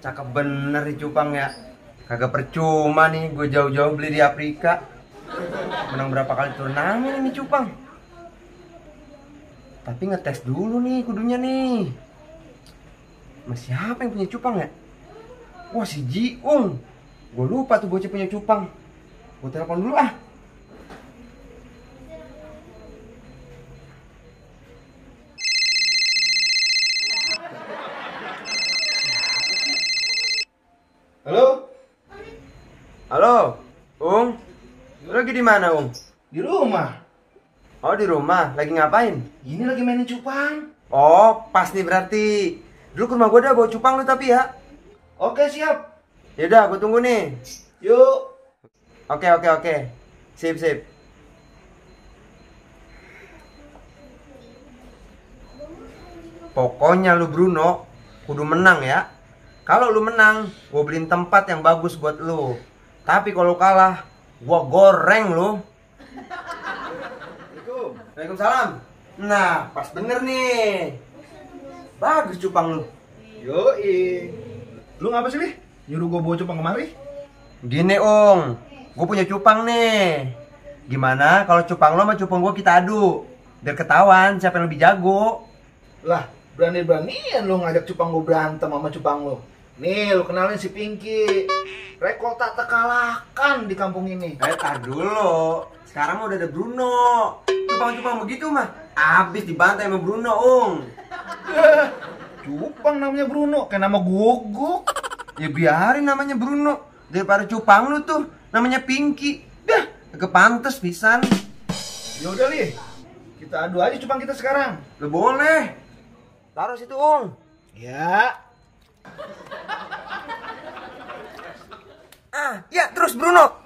Cakep bener nih cupang ya. Kagak percuma nih gue jauh-jauh beli di Afrika. Menang berapa kali turnamen ini cupang. Tapi ngetes dulu nih kudunya nih. Mas siapa yang punya cupang ya? Wah si Jiung. Gue lupa tuh bocah punya cupang. Gue telepon dulu ah. Halo? Halo, Ung? Lu lagi di mana, Ung? Di rumah. Oh, di rumah. Lagi ngapain? Ini lagi mainin cupang. Oh, pas nih berarti. Dulu ke rumah gue udah bawa cupang lu tapi ya. Oke, siap. Yaudah, gue tunggu nih. Yuk. Oke. Sip. Pokoknya lu Bruno kudu menang ya. Kalau lu menang, gue beliin tempat yang bagus buat lu. Tapi kalau kalah, gue goreng lu. Waalaikumsalam. Nah, pas bener nih. Bagus cupang lu. Yoi. Lu ngapa sih, Li? Nyuruh gue bawa cupang kemari? Gini, Ung. Gue punya cupang nih. Gimana kalau cupang lo sama cupang gue kita adu? Biar ketahuan siapa yang lebih jago. Lah, berani-beranian lu ngajak cupang gue berantem sama cupang lu. Nih, lu kenalin si Pinky. Rekor tak terkalahkan di kampung ini. Tar dulu. Sekarang mah udah ada Bruno. Cupang-cupang begitu mah abis dibantai sama Bruno, Ung. Cupang namanya Bruno, kayak nama guguk. Ya biarin namanya Bruno. Daripada cupang lu tuh namanya Pinky. Dah, agak pantes pisan. Yaudah, Li. Kita adu aja cupang kita sekarang. Lo boleh. Taruh situ, Ung. Ya. Ya terus Bruno.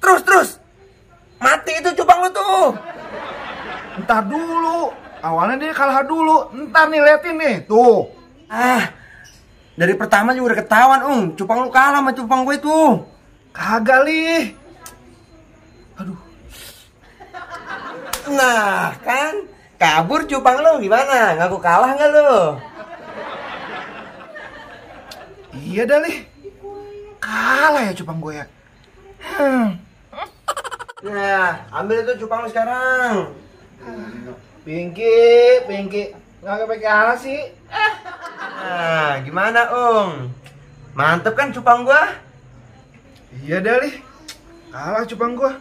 Terus. Mati itu cupang lu tuh. Entar dulu. Awalnya dia kalah dulu. Entar nih, liatin nih. Tuh. Dari pertama juga udah ketahuan, Ung. Cupang lu kalah sama cupang gue tuh. Kagak, Li. Aduh. Nah, kan kabur cupang lu gimana? Ngaku kalah nggak lu? Iya dah, Li. Kalah ya cupang gue ya. Nah, ambil itu cupang lu sekarang. Pinky. Nggak pakai kalah sih. Nah, gimana, Ung? Mantep kan cupang gua? Iya dah, Li. Kalah cupang gue.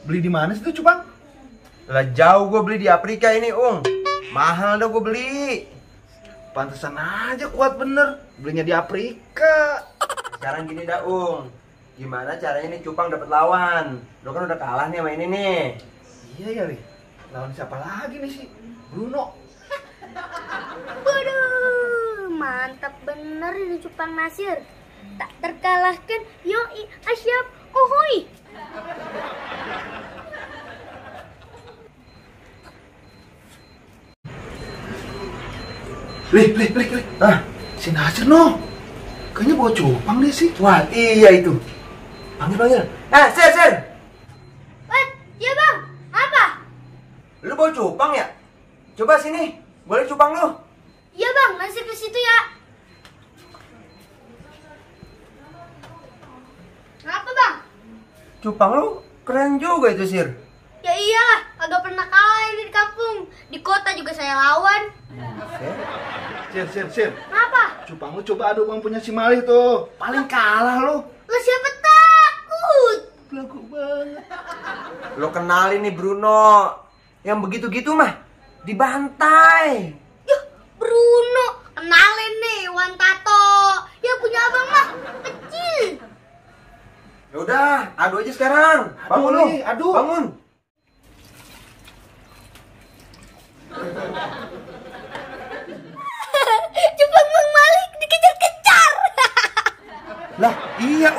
Beli di mana sih tuh cupang? Lah jauh gua beli di Afrika ini, Ung. Mahal dah gua beli. Pantesan aja kuat bener. Belinya di Afrika. Sekarang gini dah, Ung. Gimana caranya nih cupang dapat lawan? Lo kan udah kalah nih sama ini nih. Iya ya, Li. Lawan siapa lagi nih sih? Bruno. Waduh, mantap bener ini cupang Nasir. Tak terkalahkan, yoi, asyap, ohoi. Li. Si Nasir no. Kayaknya bawa cupang deh sih. Wah, iya itu. Panggil. Sir. What? Ya bang, apa? Lu bawa cupang ya? Coba sini. Boleh cupang lu? Iya bang, Nasir ke situ ya. Kenapa bang? Cupang lu keren juga itu, Sir. Ya iyalah, agak pernah kalah ini di kampung. Di kota juga saya lawan. Sir. Kenapa? Cupang lu coba adu bang punya si Malih tuh. Paling kalah lu. Lah siapa takut? Belagu banget. Lo kenalin nih Bruno. Yang begitu-gitu mah dibantai. Yuh, Bruno, kenalin nih Wan Tato. Ya punya abang mah kecil. Yaudah, adu aja sekarang. Bangun lu. Nih, adu. Bangun. Cupang Bang Malik dikejar-kejar. Lah, iya,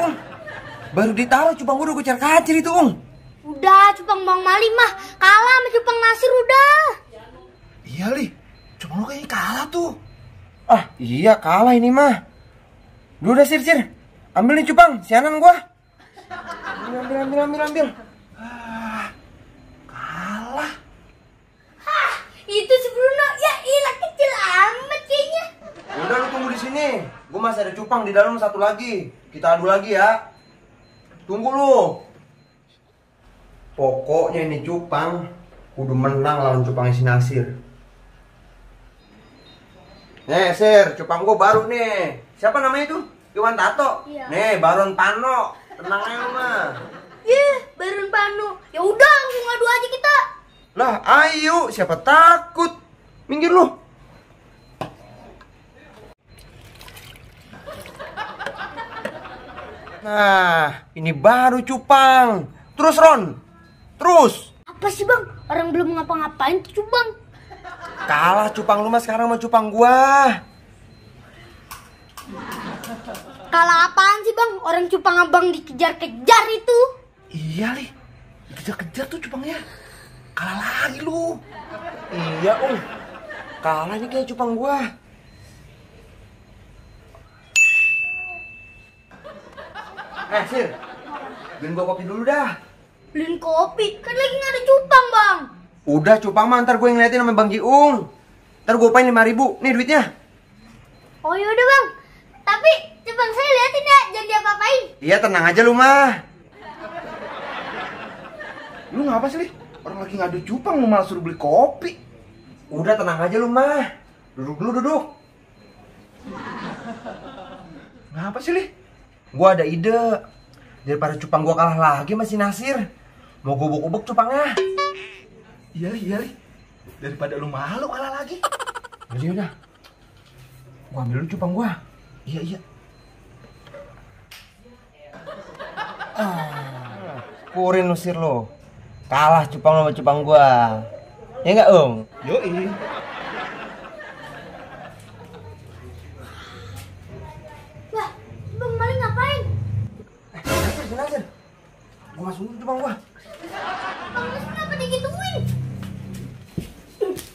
Baru ditaruh cupang gua udah gue kacir itu, Udah, cupang Bang Malik mah kalah sama cupang Nasir udah. Iya, Li. Cupang lu kayaknya kalah tuh. Iya, kalah ini mah. Udah, Sir. Ambil nih cupang, sianan gua. Ambil. Kalah. Itu si Bruno, ya ilah kecil amat kayaknya. Udah lu tunggu di sini. Gua masih ada cupang di dalam satu lagi. Kita adu lagi ya. Tunggu lu. Pokoknya ini cupang kudu menang lawan cupangnya si Nasir. Nih Sir, cupang gua baru nih. Siapa namanya tuh? Iwan Tato. Iya. Nih Baron Pano. Tenang aja lu mah. Baron Pano. Ya udah, langsung ngadu aja kita. Lah ayo, siapa takut. Minggir lu. Nah, ini baru cupang. Terus Ron. Terus. Apa sih bang? Orang belum ngapa-ngapain tuh bang. Kalah cupang lu mah sekarang sama cupang gua. Kalah apaan sih bang? Orang cupang abang dikejar-kejar itu. Iya li, dikejar-kejar tuh cupangnya. Kalah lagi lu. Iya om. Kalah nih kayak cupang gua. Sir. Beliin gua kopi dulu dah. Beliin kopi? Kan lagi nggak ada cupang bang. Udah cupang mah ntar gue yang ngeliatin sama Bang Giung. Ntar gue upain 5.000. Nih duitnya. Oh yaudah bang. Tapi cupang saya liatin ya, jangan diapa-apain. Iya tenang aja lu mah. Lu ngapa sih li? Orang lagi ngadu cupang lu malah suruh beli kopi. Udah tenang aja lu mah. Duduk dulu duduk. Ngapa sih li? Gue ada ide. Daripada cupang gue kalah lagi sama si Nasir. Mau gue ubek-ubek cupangnya. Iya li. Daripada lu malu kalah lagi. Jadi udah. Gue ambil dulu cupang gue. Iya. Kurin usir lo. Kalah cupang lo sama cupang gue. Ya enggak om? Yoi. Lah, bang Mali ngapain? Nasir. Gue masukin cupang gue. Bang Nasir kenapa digituin?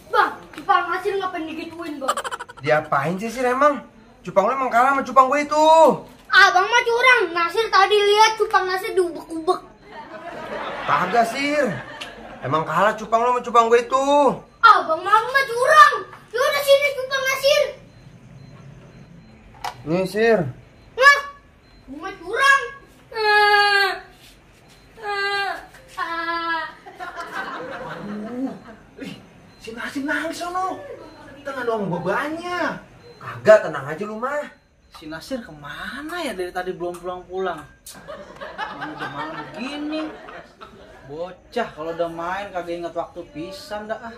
Bang, cupang Nasir ngapain digituin bang? Diapain sih emang? Cupang lo emang kalah sama cupang gue itu. Abang mah curang. Nasir tadi lihat cupang Nasir diubek-ubek. Kagak Sir. Emang kalah cupang lo sama cupang gue itu. Abang mah curang. Yaudah sini cupang Nasir. Nih Sir. Nah, abang mah curang. Si Nasir nangis sono. Tengah doang bebannya. Kagak tenang aja lu mah. Si Nasir kemana ya dari tadi belum pulang-pulang? Mana udah malam begini. Bocah kalau udah main kagak inget waktu pisan dah ah.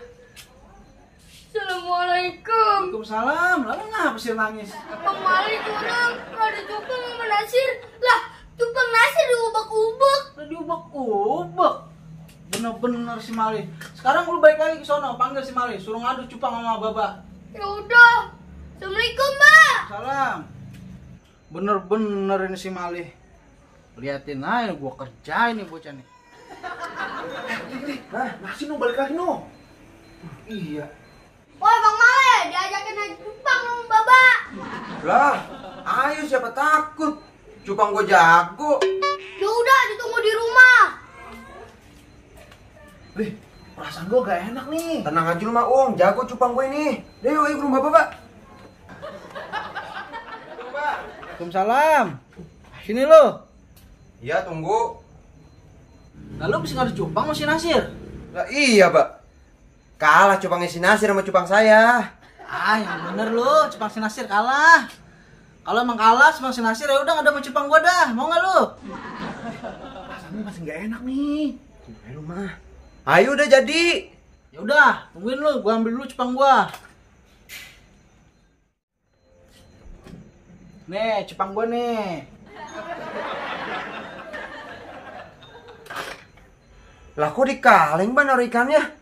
Assalamualaikum. Waalaikumsalam. Lalu ngapa sih nangis? Bang Mali curang. Gak ada cupang sama Nasir. Lah, cupang Nasir diubek-ubek. Udah diubek-ubek. Bener-bener si Mali. Sekarang lu balik lagi ke sono, panggil si Mali, suruh ngadu cupang sama Baba. Ya udah. Assalamualaikum, Mbak. Salam. Bener-bener ini si Mali. Liatin aja gua kerjain nih bocah nih. Nah, Nasir no balik lagi no. Iya. Woi, Bang Mali, diajakin aja cupang sama Baba. Lah, ayo siapa takut? Cupang gue jago. Ya udah, ditunggu di rumah. Lih, perasaan gua gak enak nih. Tenang aja lu mah Om, jago cupang gue ini. Deh yuk ke rumah Bapak. Waalaikumsalam. Sini lu. Iya tunggu. Lalu bisa ngadu cupang sama si Nasir? Lah iya Pak. Kalah cupangnya si Nasir sama cupang saya. Ah, yang bener lu, cupang si Nasir kalah. Kalau emang kalah sama si Nasir ya udah nggak ada mau cupang gua dah. Mau nggak lu? Perasaan gua masih gak enak nih. Ayo lu mah. Ayo udah jadi. Ya udah, tungguin lu, gua ambil dulu cupang gua. Nih, cupang gua nih. Lah kok dikaleng ban naruh ikannya?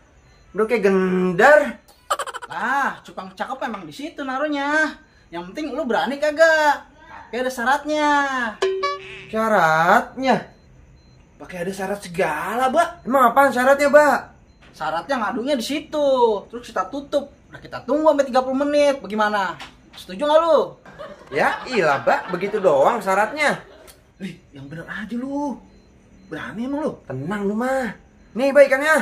Udah kayak gendar. Lah, cupang cakep emang di situ naruhnya. Yang penting lu berani kagak? Kayak ada syaratnya. Syaratnya? Pakai ada syarat segala, Mbak. Emang apaan syaratnya, Mbak? Syaratnya ngadunya di situ. Terus kita tutup. Udah kita tunggu sampai 30 menit. Bagaimana? Setuju nggak lu? Ya iyalah, Mbak. Begitu doang syaratnya. Lih, yang bener aja lu. Berani emang lu? Tenang lu mah. Nih, Mbak ikannya.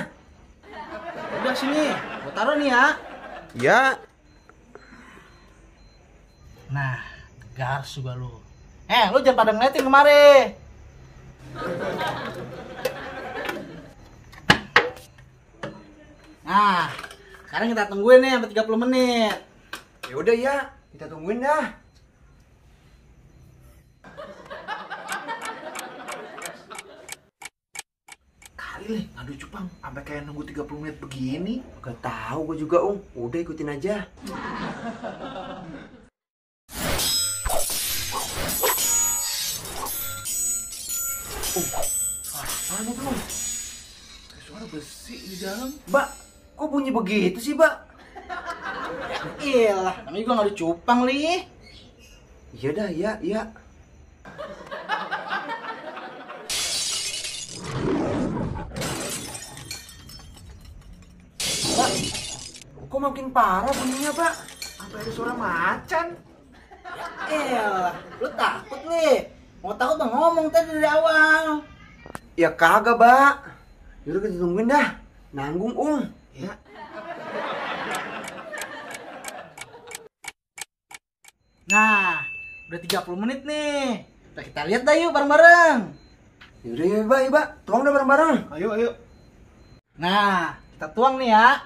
Udah sini, gua taruh nih ya. Ya. Nah, Gas juga lu. Lu jangan pada ngeliatin kemari. Nah, sekarang kita tungguin nih sampai 30 menit. Ya udah ya, kita tungguin dah. Kali nih ngadu cupang sampai kayak nunggu 30 menit begini. Gak tahu gue juga, Udah ikutin aja. Apaan itu? Kayak suara besi di dalam. Mbak, kok bunyi begitu sih, Mbak? Iyalah, namanya juga ngadu cupang, Li. Iya dah, iya. Mbak, kok makin parah bunyinya, Mbak? Sampai ada suara macan. Iyalah, lu takut, Li. Mau takut mah ngomong tadi dari awal. Ya kagak, Mbak. Yaudah kita tungguin dah. Nanggung, Ya. Nah, udah 30 menit nih. Kita lihat dah yuk bareng-bareng. Yaudah ya, Mbak. Tuang dah bareng-bareng. Ayo. Nah, kita tuang nih ya.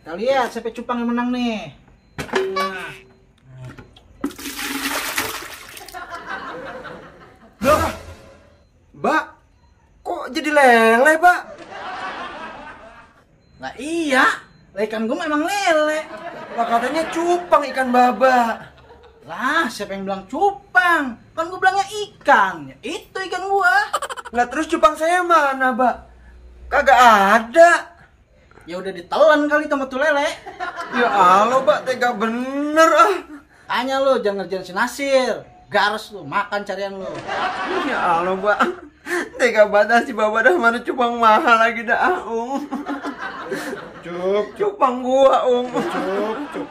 Kita lihat siapa cupang yang menang nih. Nah. Loh, Mbak, kok jadi lele, Mbak? Lah iya, ikan gue memang lele. Lah katanya cupang ikan baba. Lah, siapa yang bilang cupang? Kan gue bilangnya ikan. Ya, itu ikan gua. Lah terus cupang saya mana, Mbak? Kagak ada. Ya udah ditelan kali sama tuh lele. Ya Allah, Mbak, tega bener ah. Tanya lu, jangan ngerjain si Nasir. Gares lu, makan carian lu. Ya Allah, Mbak. Tega banget si baba dah, mana cupang mahal lagi dah, Cupang gua, Cup.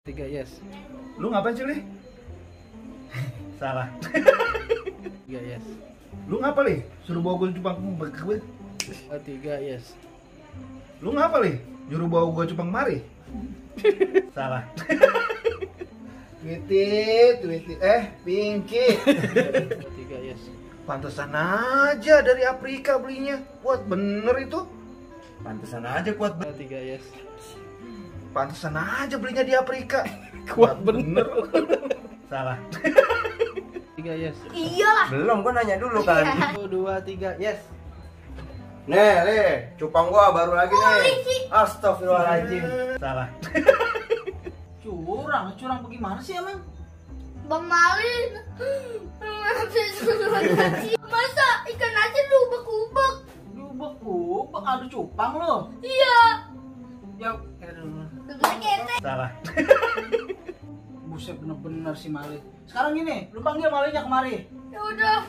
Tiga yes. Lu ngapain sih, Li? Salah. Tiga yes. Lu ngapa, Li? Suruh bawa gue cupang gue. Tiga yes. Lu ngapa, Li? Nyuruh bawa gue cupang mari. Salah. Tweetit. Pinky. Tiga yes. Pantesan aja dari Afrika belinya. Kuat bener itu. Pantesan aja kuat Tiga yes. Pantesan aja belinya di Afrika. Kuat bener. Salah. Tiga yes. Iyalah. Belum, gua nanya dulu kan. 1, 2, 3 yes. Nih, cupang gua baru lagi nih. Astagfirullahaladzim. Salah. Curang bagaimana sih emang? Bang Malin. Masa ikan asin diubek-ubek? Diubek-ubek ada cupang lo. Iya. Ya, Ketek. Salah. buset bener-bener si Malin. Sekarang gini, lu panggil Malinnya kemari. Ya udah.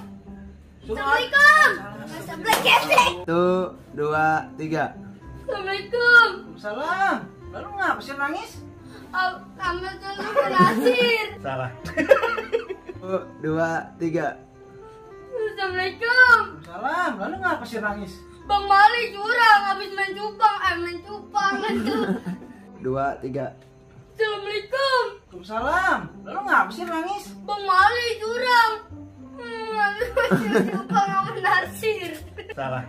Suruh Assalamualaikum. Masa black ketek. 1, 2, 3. Assalamualaikum. Salam. Lalu ngapa sih nangis? Kamu tuh berhasil. Salah. 1, 2, 3. Assalamualaikum. Salam. Lalu ngapa sih nangis? Bang Mali curang habis main cupang. 2, 3. Assalamualaikum. Waalaikumsalam. Lalu ngapa sih nangis? Bang Mali curang. Habis main cupang sama Nasir. Salah.